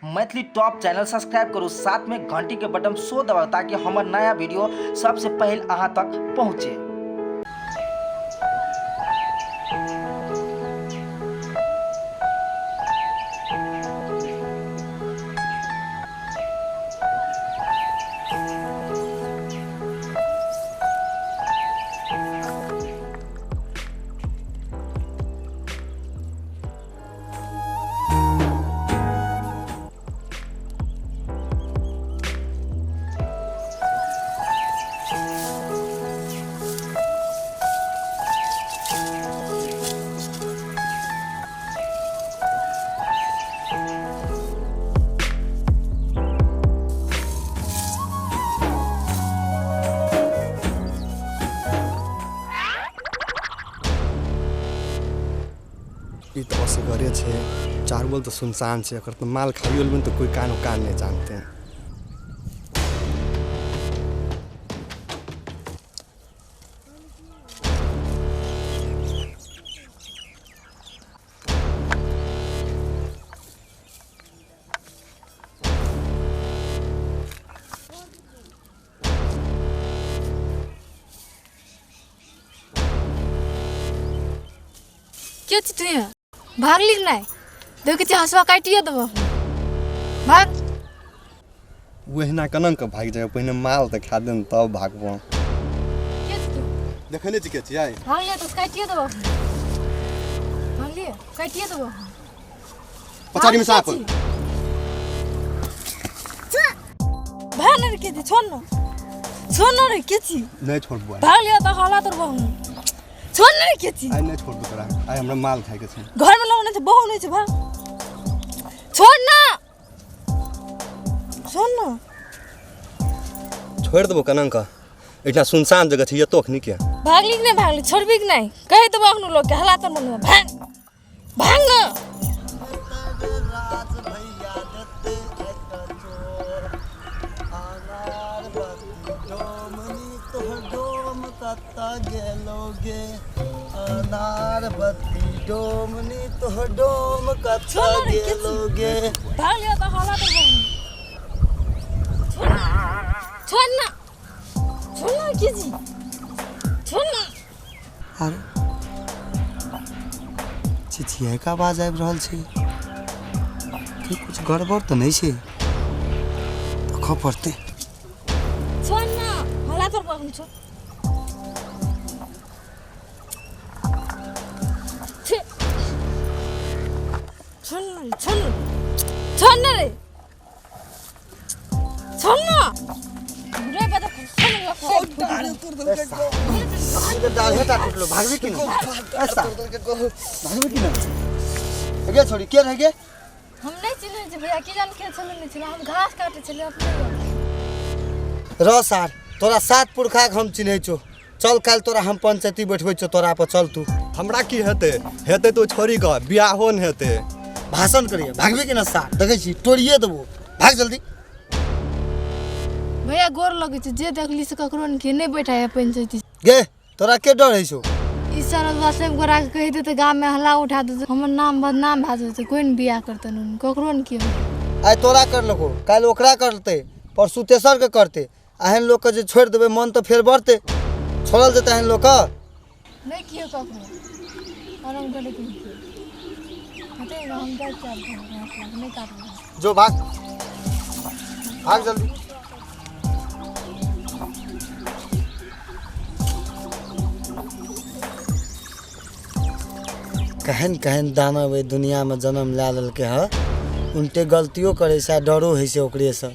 Maithili top channel subscribe करू, साथ में घंटी के बटन सो दबाउ ताकि हमर नया वीडियो सबसे पहले अहाँ तक पहुँचे। ई तऽ असगरे छै, चारू बगल तऽ सुनसान छै। एकर तऽ माल खाइयो लेबै तऽ कोइ कानो कान नहि जानतै। के छी तू यहाँ? भागली कि नहि? देखै छी, हँसुआ काटिए देबो, भाग। ओ एहिना केना कऽ भागि जाय? पहिने माल तऽ खा देन, तब भागबो। के छी तू? देखै नहि छी के छियै? भागलिए तऽ काटिए देबो। भागलिए, काटिए देबो। पछाड़ीमे साफ। भाग न रे, के छी? छोड़ न, छोड़ न रे, के छी? नहि छोड़बो। भाग लिअ तऽ हला तोर बहु। छोड़ न रे, के छी? आइ नहि छोड़बो तोरा। आइ हमरा माल खाइके छै। घरमे लोग नहि छै, बहु नहि छै। भाग, छोड़ न, छोड़ न। छोड़ि देबो केना कऽ? एहिठाम सुनसान जगह छै, एतौ अखनी के भागली कि नहि? भागली, छोड़बी कि नहि? कहि देबो अखनो लोकके, हला तोर मन। भाग, भाग न। छोड़ न रे, के छी? भाग लिअ तऽ हला तोर बहु। छोड़, छोड़ न, छोड़ न, के छी? छोड़ न। अरे, चिचियाके आवाज आबि रहल छै कि? कुछ गड़बड़ तऽ नहि छै? देखऽ पड़तै। छोड़ न, हला तोर बहु, छोड़। छी। छोड़ न रे, छोड़ न, छोड़ न रे, छोड़ न रे, बता, छोड़ न। दाढ़ेटा टूटलो। भागबी कि नहि ऐसा? भागबी कि नहि गे छोड़ी? के रह गे? हम नहि चिन्है छी भैया, की जान के छलै, नहि छलै। हम घास काटै छलियै अपने। र सार, तोरा सात पुरखाके हम चिन्है छौ। चल, काल्हि तोरा हम पंचायती बैठबै छौ तोरा पर। चल तू। हमरा की हेतै? हेतै तऽ ओ छोड़ी कऽ बियाहो नहि हेतै। भाषण करिए। भागबी कि ना सार? देखै छी, तोड़िए देबो। भाग जल्दी। भैया, गोर लगै छै। जे देखली से ककरो ने के नहि बैठाय पंचायती। गे, तोरा के डर होइ छौ? ई सरलवा सब गोरा के कहि देतै, गाम में हल्ला उठा देतै, हमर नाम बदनाम भए जेतै। कोइ ने बियाह करतै ककरो ने केओ। आइ तोरा करलको, काल्हि ओकरा करतै, परसू तेसरके करतै। एहन लोकके जे छोड़ि देबै, मन तऽ फेर बढ़तै। छोड़ल जेतै एहन लोकके? नहि केओ ककरो आराम करै के हेतै ने। हम जाइ छी आब घर, नहि काटबै। जो, भाग, भाग जल्दी। केहन केहन दानव एहि दुनियामे जन्म लए लेलकै हँ। उनटे गलतियो करै छै आ डरो होइ छै ओकरेसँ।